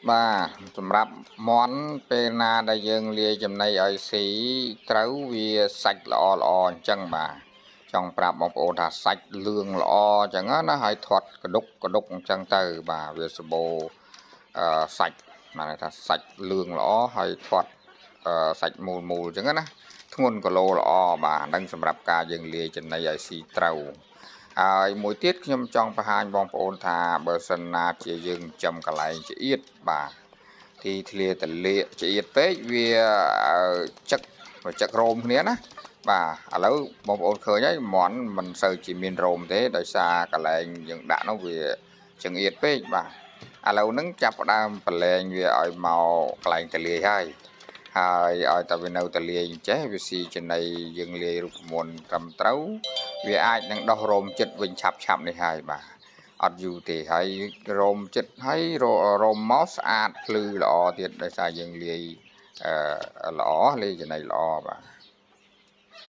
បាទសម្រាប់មន់ពេលណាដែលយើងលាយចំណីឲ្យស៊ីត្រូវវាសាច់ល្អល្អអញ្ចឹងបាទចង់ប្រាប់បងប្អូនថាសាច់លឿងល្អអញ្ចឹងណាហើយធាត់កដុកកដុកអញ្ចឹងទៅបាទវាសម្បូរអឺសាច់បានន័យថាសាច់លឿងល្អហើយធាត់អឺសាច់មូលមូលអញ្ចឹងណាធ្ងន់គីឡូល្អបាទនឹងសម្រាប់ការយើងលាយចំណីឲ្យស៊ីត្រូវហើយមួយទៀតខ្ញុំចង់បង្ហាញបងប្អូនថាបើសិនណាជាយើងចំកន្លែងចៀតបាទទីធ្លាតលាកចៀតពេកវាចឹកចឹករោមគ្នាណាបាទឥឡូវបងប្អូនឃើញហើយមន់មិនសូវជាមានរោមទេដោយសារកន្លែងយើងដាក់នោះវាចង្អៀតពេកបាទឥឡូវហ្នឹងចាប់ផ្ដើមប្រឡែងវាឲ្យមកកន្លែងតលាយហើយហើយឲ្យតែវានៅតលាយអញ្ចេះវាស៊ីចំណីយើងលាយរូបមន្តត្រឹមត្រូវវាអាចនឹងដោះរោមចិត្តវិញឆាប់ឆាប់នេះហើយបាទអត់យូរទេហើយរោមចិត្តហើយរោមមកស្អាតភ្លឺល្អទៀតដោយសារយើងលាយអឺល្អលាយចំណីល្អបាទ។